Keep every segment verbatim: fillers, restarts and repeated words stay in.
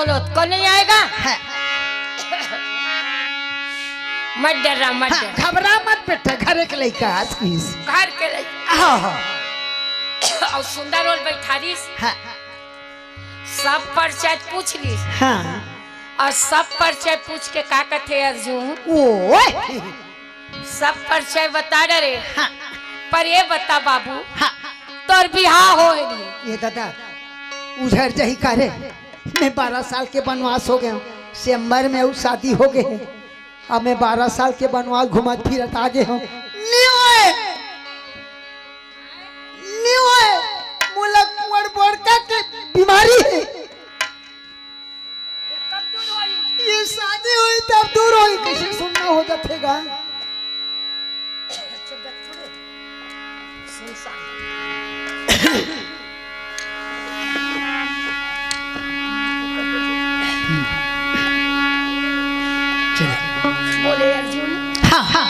बोलो, कौन नहीं आएगा? हाँ। मत डर्रा, मत हाँ, डर्रा। घबरा मत बेटा, घर के लइका आस किस। घर के लइका। हाँ, हाँ। अउ सुंदर ओल बइठारिस। हाँ। सब परिचय पूछ लिस। हाँ। अउ सब परिचय पूछ के का कथे अर्जुन? ओए। सब परिचय बता डरे। हाँ। पर ये बता बाबू, हाँ। तोर बिहाव होय नहीं। ये दादा, उझर जाही का रे? मैं बारह साल के बनवास हो गे हंव, सितंबर में अउ शादी हो गे हे। अब मैं बारह साल के बनवास घूमत फिरत आ गे हंव। नहीं होय, नहीं होय, मोला कुंवर बड़का के बीमारी हे। ये शादी होही तब दूर होही, कइसे सुन्ना हो जाथे गा। चलो। बोले अर्जुन। हाँ, हाँ।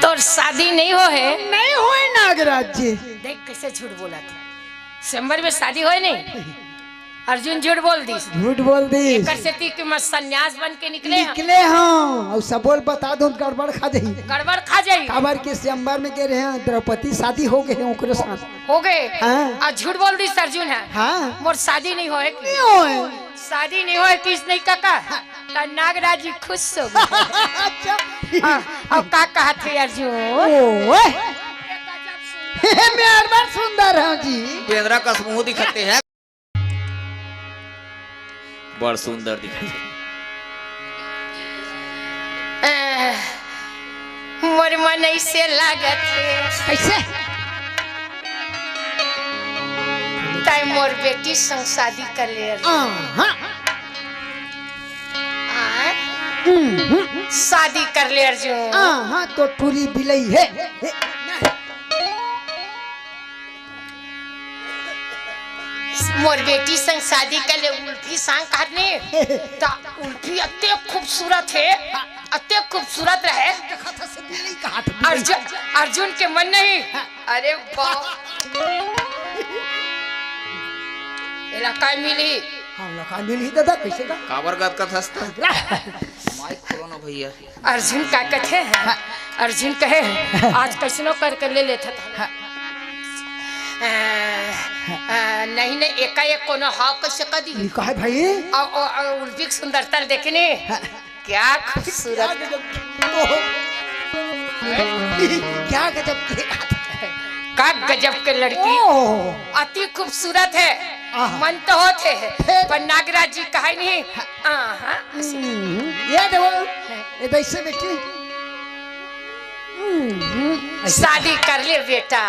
तोर शादी नहीं होय हे? नहीं होय नागराज जी। देख कइसे झूठ बोलत हे। सितंबर में शादी होय नहीं? अर्जुन झूठ बोल दिस। झूठ बोल दिस। एकर सेती कि मैं संन्यास बन के निकले हंव। निकले हंव। अउ सबो ल बता दूं त गड़बड़ खा जाही। गड़बड़ खा जाही। काबर के सितंबर में गे रहे हंव, द्रौपदी शादी हो गे हे ओकरे साथ। हो गे? हाँ। अउ झूठ बोल दिस अर्जुन ह। हाँ। मोर शादी नहीं होय कि? नहीं होय। शादी नहीं होय किस नहीं कका? हाँ। त नागराज जी खुश हो गे। अच्छा। हाँ, अउ का कहत हे अर्जुन? ओए। मैं अड़बड़ सुंदर हंव जी। बेंदरा कस मुंह दिखथे। बड़ सुंदर दिखथे। अ, मोर मन अइसे लागत हे। कइसे? तैं मोर बेटी संग शादी कर ले। हाँ, हाँ। आय? हम्म, हम्म। शादी कर ले अर्जुन। हाँ, हाँ, तो टूरी बिलई हे। हे। मोर बेटी संग शादी कर ले, उल्फी संग कहत नहीं, त उल्फी अतेक खूबसूरत हे, अतेक खूबसूरत रहे। देखत हस बिलई कहत बिलई। अर्जुन, अर्जुन के मन नहीं। हाँ। अरे बाप। एला काय मिली? हाँ, एला काय मिली दादा, कइसे का? काबर गत कथस त? माइक खोलो ना भैया। अर्जुन का कथे? हाँ। अर्जुन कहे, "आज कइसनो करके ले लेथत।" हाँ। अ, अ, नहीं, नहीं, एकाएक कोनो हाव कइसे कर दी? ये का हे भाई? अउ, अउ, अउ उल्फी के सुंदरता ल देखे ने। हाँ। क्या खूबसूरत। क्या गजब, ओहो। क्या गजब की। का गजब के लड़की। ओहो। अति खूबसूरत हे। आहा। मन तो होत हे, हे। पर नागराज जी कहे नहीं। हाँ। आहा। हम्म, ये देखो, ये तो इससे बेटी। हम्म, ऐसे। शादी कर ले बेटा।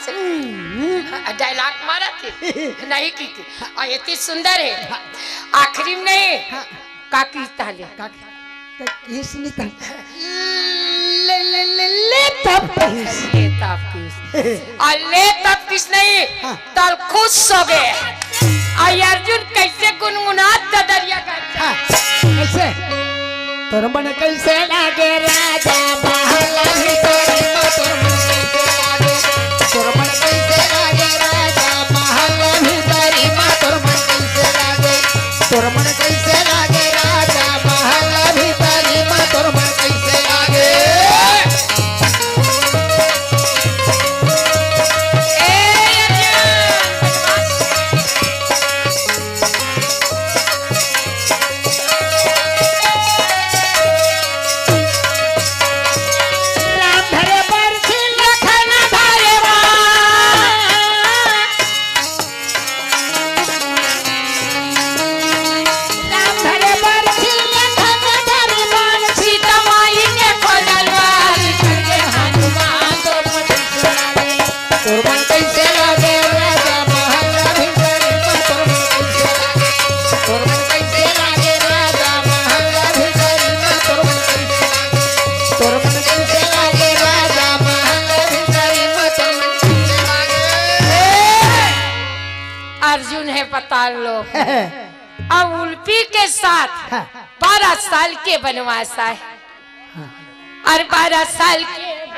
हम्म। डायलॉग मारत हे। नहीं की, की। अउ इतनी सुंदर हे। आखिरी में नहीं। हाँ। का किस ताले? का किस? त किस नहीं ताले? ले, ले, ले, ले तब किस। ले तब किस। अउ ले तब किस नहीं, हाँ। तोर खुश हो गे। अउ अर्जुन कइसे गुनगुनात ददरिया गात हे। हाँ, कइसे? तोर मन कइसे लागे राजा महल भीतरी मा, तोर मन कइसे लागे? तोर मन कइसे लागे राजा महल भीतरी मा, तोर मन कइसे लागे? तोर मन कइसे लागे राजा महल भीतरी मा, तोर मन कइसे लागे? ए अर्जुन! राम धरे बरछी लखन धरे बाण। राम धरे बरछी लखन धरे बाण, सीता माई के खोजल बार करके हनुमान। तोर मन कइसे लागे राजा महल भीतरी मा, तोर मन कइसे लागे? तोर मन कइसे लागे राजा महल भीतरी मा, तोर मन कइसे लागे? तोर मन कइसे लागे राजा महल भीतरी मा, तोर मन कइसे लागे? अर्जुन हे पाताल लोक। अउ उल्फी के साथ हाँ। बारह साल के बनवास आय। हाँ। अउ बारह साल के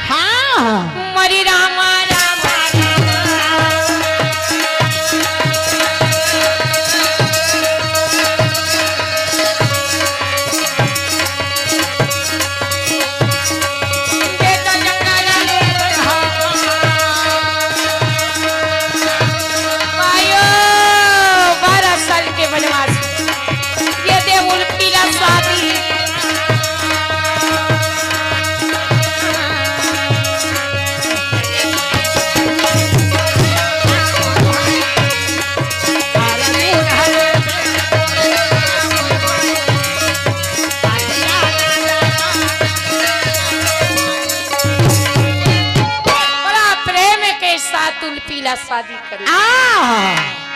हाँ। मरी रामा रामा रामा। आयो, बारह साल के बनवास। ये दे उल्फी ला शादी। बड़ा प्रेम के साथ उल्फी ला शादी करे। आ।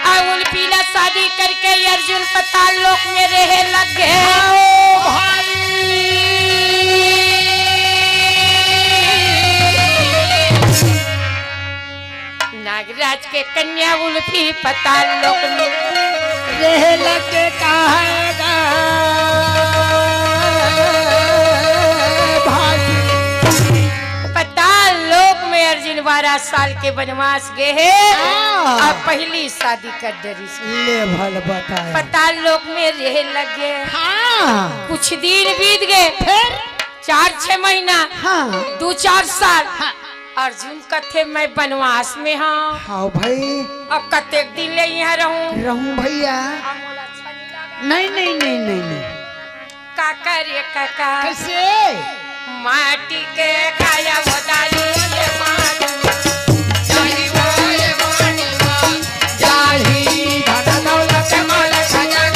आ उल्फी ला शादी करके अर्जुन पताल लोक में रहे लगे। आओ भाई। नागराज के कन्या उल्फी पताल लोक में रहे लगे कहाएगा भाई। पताल लोक में अर्जुन बारह साल के बनवास गे हे। हाँ। अब पहली शादी कर डरिस। ले भल बताया। पताल लोक में रहे लगे। हाँ। कुछ दिन बीत गए। फिर? चार छह महीना। हाँ। दो चार साल। हाँ। अर्जुन कथे मैं बनवास में हूँ। हाँ भाई। अब कतेक दिन ले यहाँ रहूँ? रहूँ भैया। अब मोला अच्छा नहीं लगा। नहीं, नहीं, नहीं, नहीं, नहीं। काका रे काका। कैसे? माटी के खाया वो दारू ये मारू। जाही वो ये मारू। जाही धन दौलत माल खजाना।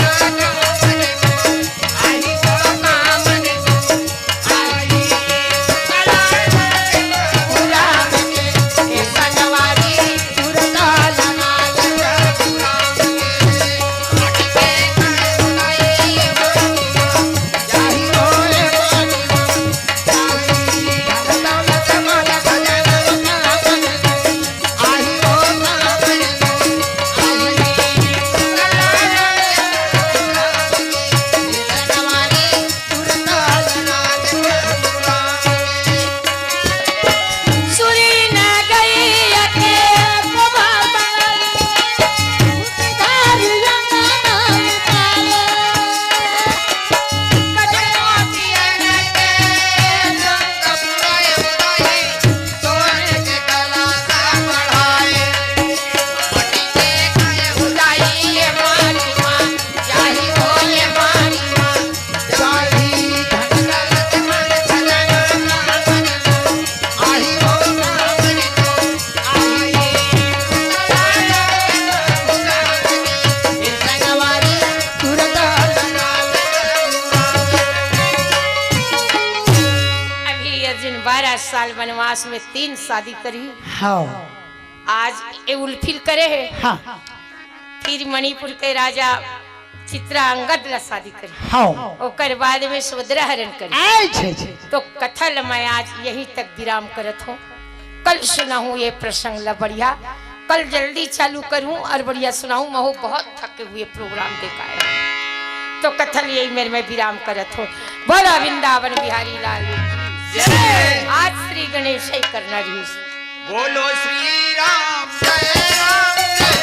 अभी अर्जुन बारह साल वनवास में तीन शादी करी। हाँ। आज ये उल्फी ल करे हे। हाँ। फिर मणिपुर के राजा चित्रांगद ला शादी करे। हाँ। ओकर बाद में शूद्र हरण करे। अच्छा, अच्छा। तो कथा ल मैं आज यहीं तक विराम करत हूँ। कल सुनाहूँ ये प्रसंग ला बढ़िया, कल जल्दी चालू करूँ और बढ़िया सुनाहूँ। महू बहुत थके हुए प्रोग्राम देख आए हूँ, तो कथा ल यही मेर मैं विराम करत हूँ। बोला वृंदावन बिहारी लाल की जय। आज श्री गणेश ही करना रहीस। बोलो श्री राम जय राम जय।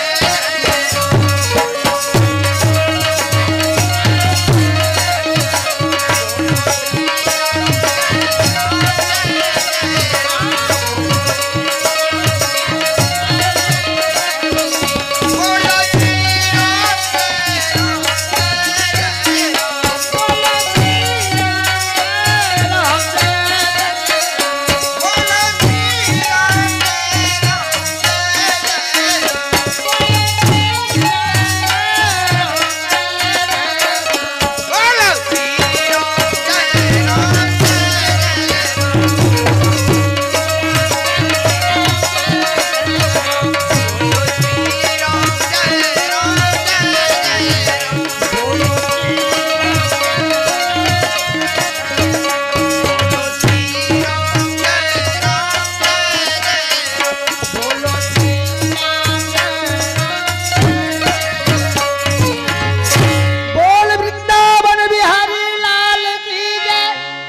बोल वृंदावन बिहारी लाल की जय।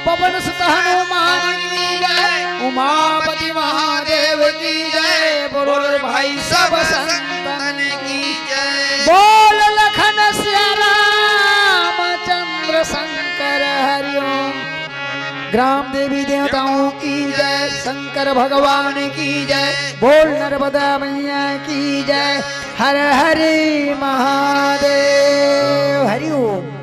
पवन सुत हनुमान की जय। उमापति महादेव की जय। बोल भाई सब संतन की जय। बोल लखन सिया रामचंद्र शंकर हरिओम। ग्राम देवी देवताओं की जय, शंकर भगवान की जय। बोल नर्मदा मैया की जय। हर हरि महादेव। हरिओम।